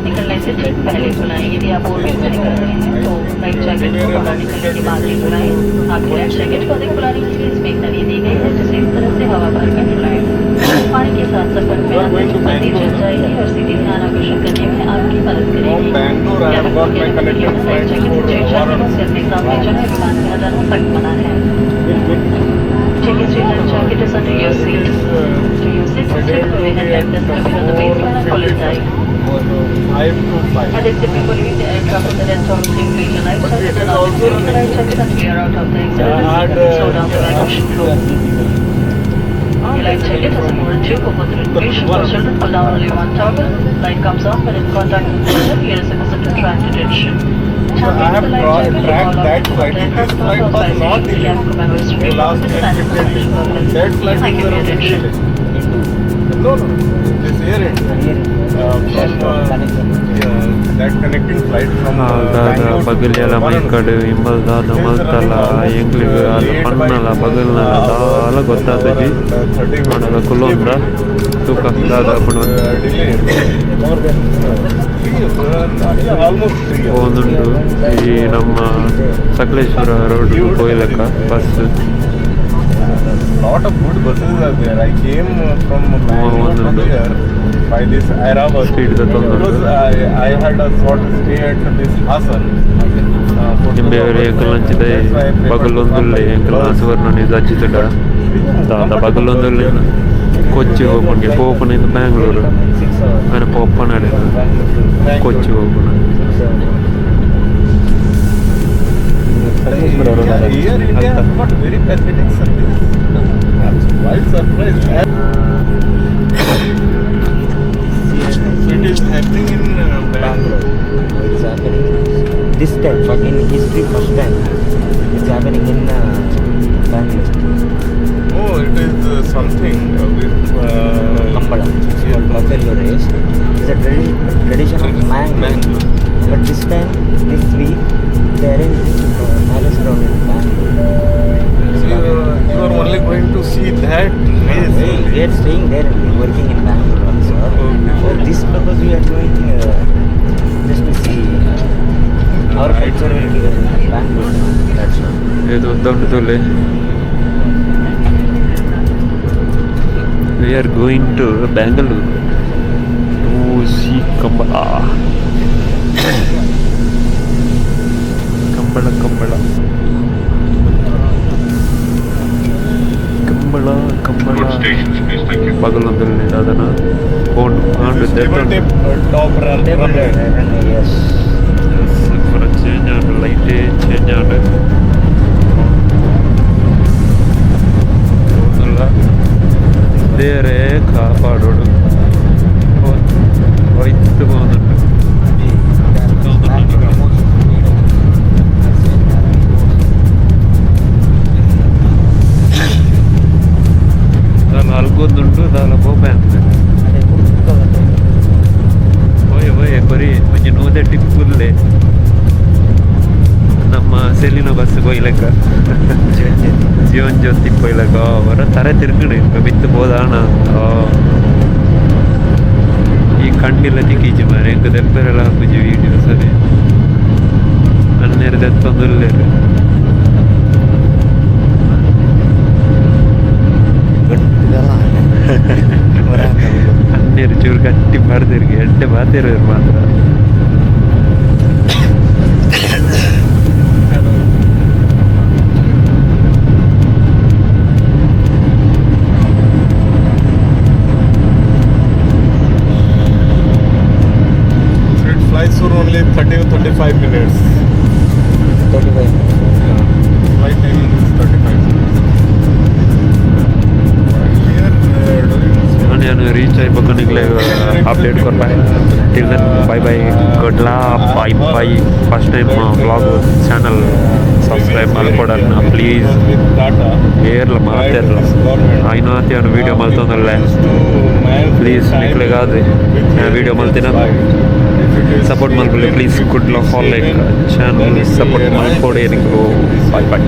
निकलने से ठीक पहले खुलाएं। यदि आप ओवर से निकल रहे हैं तो लाइफ जैकेट को बाहर निकलने के बाद ही खुलाएं। आपकी लाइफ जैकेट को अधिक खुलाने के लिए इसमें एक नली दी गई है, जिसे इस तरह से हवा भरकर खुलाएं। पानी के साथ संपर्क में आते ही बत्ती जल जाएगी और सीधी ध्यान आकर्षित करने में आपकी मदद करेगी। Cabin crew की अनुमति के बिना लाइफ जैकेट से छेड़छाड़ करना, उसे अपने साथ ले जाना या विमान से हटाना सख्त मना है। Check your life jacket is under your seat. To use it, slip away and let this clip on the waistline and pull it tight. 5 to 5. At exit before leaving the aircraft with the death of inflate your life But jacket it and is also unflate your life jacket and clear out of the exit and slow down the evacuation flow. Your life jacket has a moral tube for further inflation. For children, pull down only one toggle. Light comes on when in contact with water. Here is a method to attract attention. So I have the life jacket, tracked recall that out flight. the This aircraft flight was authorization not to the delayed. cabin crew members to The last report 10, and 15 days. workers. That flight Thank you was for your around attention. delayed. No. This Air India. From, yeah, That connecting flight from Bangalore to ಬಗಲಿಯಲ ಮೈಕಡು ಇಂಬಲ್ದಾದ ಮಲ್ತಲ ಎಂಗ್ಲಿಗ್ ಅಲ್ಲ ಪಣ್ಣಲ ಬಗಲ್ನಲ ದಾಲ ಗೊತ್ತಾತಜಿ ಆಂಡಲ ಕುಲೊಂದ ತೂಕ ದಾದ ಪುಣ More than 3 years, almost 3 years. ಪೋವೊಂದುಂಡು ಈ ನಮ್ಮ ಸಕಲೇಶ್ಪುರ ರೋಡ್ ಪೋಯಿಲೆಕ್ಕ bus. Lot of good buses are there. I came from Bangalore to ಒಂದೊಂದು. Here by this Airavat. Speed the ತೊಂದ್ರೆ. Because I had a short stay at this Hassan. For 2 ಇಂಬೆ hours. ಎಂಕಲ್ ಅಂಚಿದ That's why I prefer to come ಬಗಲೊಂದುಲ್ಲೆ by ಎಂಕಲ್ bus. Suvarna news ಅಚ್ಚಿತುಡ ದಾದ ಬಗಲೊಂದುಲ್ಲೆ ಕೊಚ್ಚಿ ಹೋಪುಂಡು ಪೋಪುನ ಇಂದು ಬ್ಯಾಂಗ್ಳೂರು 6 hours. ಆನೆ ಪೋಪನಾಡೆ Bangalore to Bangalore. Kochi ಹೋಪುನ. 6 hours. Yeah, Air India has got very pathetic service. I'm quite surprised. So it is happening in Bangalore. It's happening this time, but in history first time it's happening in Bangalore. Oh, it is something with Kambala. It's called Buffalo race. It's a tradition of Mangalore. Mangalore. But this time, this week, they arranged palace ground in Bangalore. So you are only going to see that race. We Only. are staying there and working in Bangalore also. Okay. For this purpose, we are going just to see our culture will be in Bangalore. That's all. ಇದು ದೊಡ್ಡ ತುಲೆ. We are going to Bangalore to see Kambala. Kambala Kambala Kambala Kambala. Good stations, please. Thank you. ಬಗಲೊಂದುಲ್ಲೆ ದಾದನ phone and This table tip top run. Table run. run, yes. ಪೂರ change and ಲೈಟೇ change and ದೇವರೇ ಕಾಪಾಡೋಡು ಹೋಯ್ತು ಹೋದುಂಟು. ದಾಲ ಅಲ್ಗೊಂದುಂಟು ದಾಲ ಬೋಬೆ ಅಂತ ಓಯ್ ಓಯ್ ಕೊರಿ ಒಂಜಿ ನೂದೆ ಟಿಪ್ಪುಲ್ಲೆ ನಮ್ಮ ಸೆಲಿನ ಬಸ್ ಪೋಯ್ಲೆಕ್ಕ ಜೀವನ್ ಜ್ಯೋತಿ ಪೋಯ್ಲೆಕ್ಕ ಅವರ ತರೆ ತಿರ್ಗಡು ಬಿತ್ತು ಬೋದಾಣ ಈ ಕಣ್ಣಿಲ್ಲ ತಿಕ್ಕೀಜಿ ಮಾರೆ ಎಂಕ್ ದೆಪ್ಪರೆಲ್ಲ ಹಾಕುಜಿ ವೀಡಿಯೋ ಸರಿ ಅನ್ನೇರು ದೆತ್ತೊಂದುಲ್ಲೇರು. ಅನ್ನೇರು ಚೂರು ಗಟ್ಟಿ ಮಾಡ್ದಿರ್ಗೆ ಎಡ್ಡೆ ಮಾತಿರೋರು ಮಾತ್ರ. So it flies for only 30 or 35 minutes. 35. Yeah. Flight time is 35 minutes. Here, doing ನಾನು ನಾನು ರೀಚ್ ಆಗ್ಬೇಕು ನಿಗ್ಲೆ update ಕೊರ್ಪೆ. Till then, bye bye, good luck, bye bye. First time vlog channel subscribe ಮಲ್ಕೊಡನ್ನ please. With Tata. ಏರ್ಲ ಮಾತೇರ್ಲ ಐನಾತಿ ಅವನು video ಮಲ್ತೊಂದಲ್ಲೆ please ನಿಕ್ಲೆಗಾದ್ರೆ video ಮಲ್ತಿನ support ಮಲ್ಪುಲೆ please. Good luck all like channel support ಮಲ್ಕೊಡಿ ನಿಕ್ಲು. Bye bye.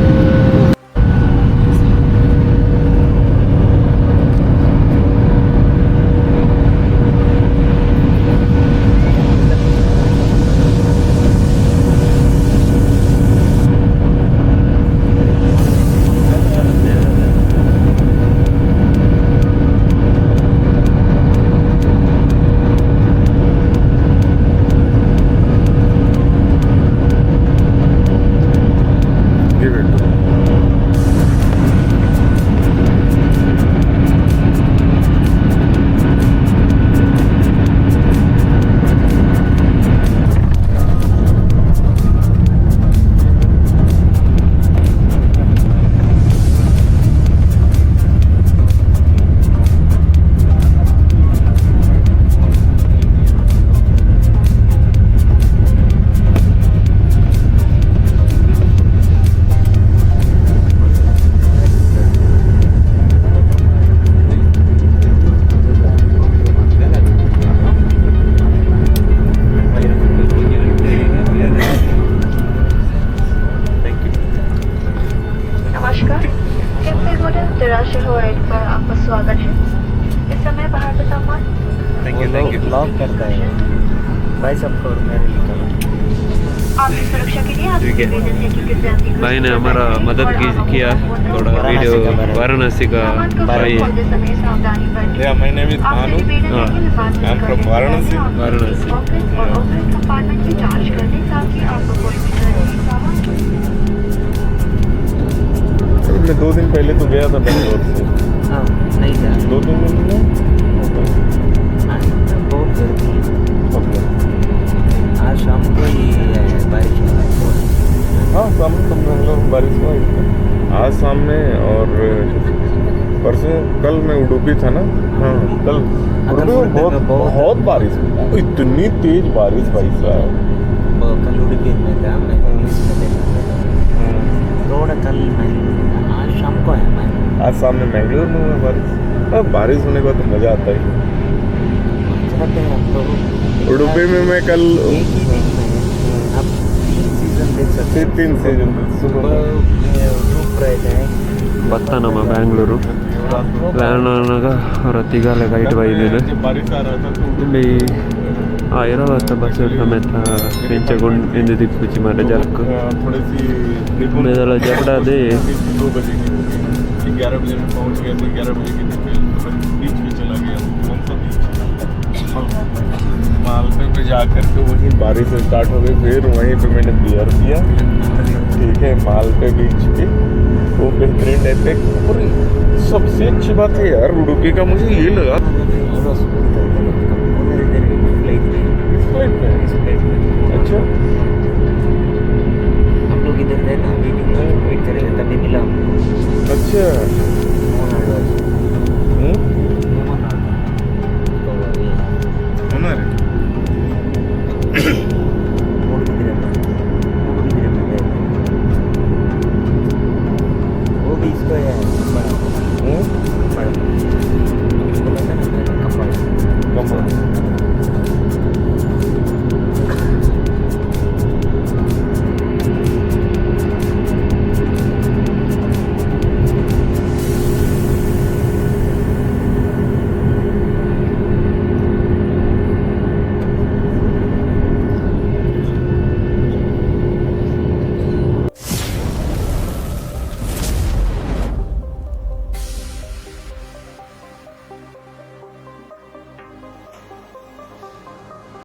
Give it to कैंपे होटल जराशे पर आपका स्वागत है। इस समय बाहर का तापमान Thank you, thank you. Vlog करता है भाई सबको, और मेरे लिए करो। आपकी सुरक्षा के लिए आपसे ठीक है। निवेदन है कि कृपया अपनी कुर्सी भाई ने पर हमारा बैठें मदद और की आप किया अपना थोड़ा फोन वीडियो। वाराणसी का बारे। वाराणसी का सामान को भाई। खोलते समय सावधानी बरतें। Yeah, my name is आपसे Bhanu. निवेदन है कि विमान से I'm from निकलने से Varanasi. पहले आप वाराणसी। पॉकेट और ओपन कंपार्टमेंट की जांच कर लें ताकि आपको कोई भी तरह की सामान मैं 2 दिन पहले तो गया था बेंगलोर से। हाँ, नहीं था। 2-3 दिन में। आज तो बहुत गर्मी है। ओके। आज शाम को ही बारिश हुआ है। हाँ, शाम में तो बेंगलोर में बारिश हुआ ही था आज शाम में और परसों। कल मैं उडुपी था ना। हाँ, कल कल उडुपी में उडुपी बहुत में बहुत- बहुत बारिश हुई, इतनी तेज बारिश भाई साहब। वो कल उडुपी में था मैं, न्यूज़ में देखा था रोड। कल मैंगलोर में था, आज शाम को है मैंगलोर। आज शाम में मैंगलोर में हुआ बारिश। अब बारिश होने के बाद तो मजा आता ही है। जाते हैं हम लोग। उडुपी में मैं कल एक ही दिन में आप तीन सीजन देख सकते हैं। तीन सीजन, सुबह सुबह धूप रहता है। ಬತ್ತ ನಮ್ಮ ಬ್ಯಾಂಗ್ಳೂರು ಲ್ಯಾಂಡ್ ಆನಾಗ ಅವರ ತಿಗಾಲೆ ಗೈಟ್ ಬೈದಿದೆ। जब बारिश आ रहा था तो ಇಲ್ಲಿ ಆ ಐರಾವತ ಬಸ್ ಸಮೇತ ಎಂಚ ಗುಂಡ್ ಎಂದು ದಿಕ್ಕುಚಿ ಮಾರೆ ಜರ್ಕ್। थोड़ी सी मेदला जबड़ा दे। 2 बजे की, 11 बजे में पहुंच गए थे। 11 बजे की ट्रेन, तो मैं बीच पे चला गया। कौन सा बीच? मालपे पे जा कर के वहीं बारिश स्टार्ट हो गई। फिर वहीं पे मैंने बियर पिया, ठीक है, मालपे बीच पे। वो बेहतरीन टाइप पे। और सबसे अच्छी बात है यार, उडुपी का मुझे ये लगा फ्लाइट में। इस फ्लाइट में? इस फ्लाइट में। अच्छा। हम लोग इधर थे ना, वेटिंग में वेट कर रहे थे, तभी मिला हमको। अच्छा।